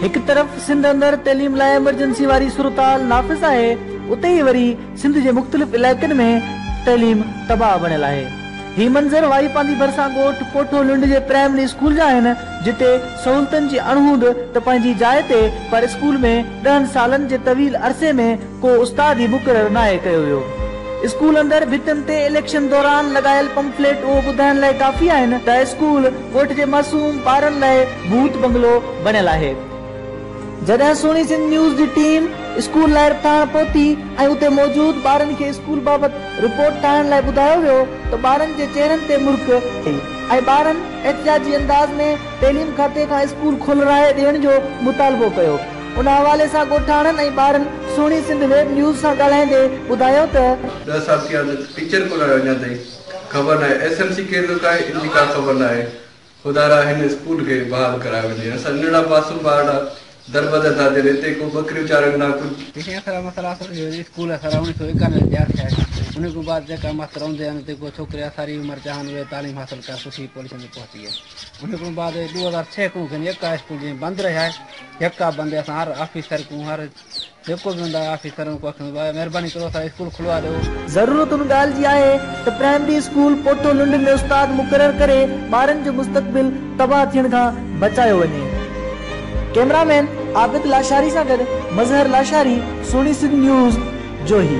هڪ طرف سنڌ اندر تعليم لاء ايمرجنسي واري صورتحال نافذ آهي، اتي ئي وري سنڌ جي مختلف علائقن ۾ تعليم تباهه بڻيل آهي. هي منظر وائي پانڌي ڀرسان ڳوٺ پوٺو لنڊ جي پرائمري اسڪول جا آهن، جتي سهولتن جي اڻهوند ته پنهنجي جاء تي پر اسڪول ۾ ڏهن سالن جي طويل عرصي ۾ ڪو استاد ئي مقرر ناهي ڪيو ويو. اسڪول اندر ڀتين تي اليڪشن دوران لڳايل پمفليٽ اهو ٻڌائڻ لاء ڪافي آهن ته اسڪول ڳوٺ جي معصوم ٻارن لاء ڀوت بنگلو بڻيل آهي. جڏهن سهڻي سنڌ نيوز جي ٽيم اسڪول لاهر ٺاهڻ پهتي ۽ اتي موجود ٻارن کي اسڪول بابت رپورٽ ٺاهڻ لاء ٻڌايو ويو ته ٻارن جي چهرن تي مرڪ آئي ۽ ٻارن احتجاجي انداز ۾ تعليم کاتي کان اسڪول کولرائي ڏيڻ جو مطالبو ڪيو. ان حوالي سان ڳوٺاڻن ۽ ٻارن سهڻي سنڌ ويب نيوز سان ڳالهائيندي ٻڌايو ته. ڏهه سال ٿي ويا آهن ته ٽيچر ڪونه آيو اڃا تائين خبر ناهي ايس ايم سي ڪير ٿو ڪاهي ان جي ڪا خبر ناهي. خدارا هن اسڪول کي بحال ڪرايو وڃي اسان ننڍڙا معصوم ٻارڙا دربدر ٿا ٿين هتي ڪو ٻڪريون چارڻ نه ڪجهه. جيڪي اسان جا مسئلا اصل اهو اسڪول اسان جا اوڻيهه سو ايڪانوي ۾ تيار ٿيا آهن ان کان بعد جيڪا ماستر اونڌي آهن جيڪو ڇوڪري ساري عمر چاهن اهي تعليم حاصل ڪر سٺي پوزيشن تي پهچي ويا ان کان بعد 2006 کان کن يڪا اسڪول جيئن بند رهيا آهي يڪا بند اسان هر آفيسر کان هر جيڪو به هوندا آفيسرن کي آکيون ڀائي مهرباني ڪرو اسان اسڪول کلوا ڏيو. ضرورت ان ڳالهه جي آهي ته پرائمري اسڪول پوٺو لنڊ ۾ استاد مقرر ڪري ٻارن جو مستقبل تباهه ٿيڻ کان بچايو وڃي. ڪئميرا مين عابد لاشاري سان گڏ مظهر لاشاري، سهڻي سنڌ نيوز، جوهي.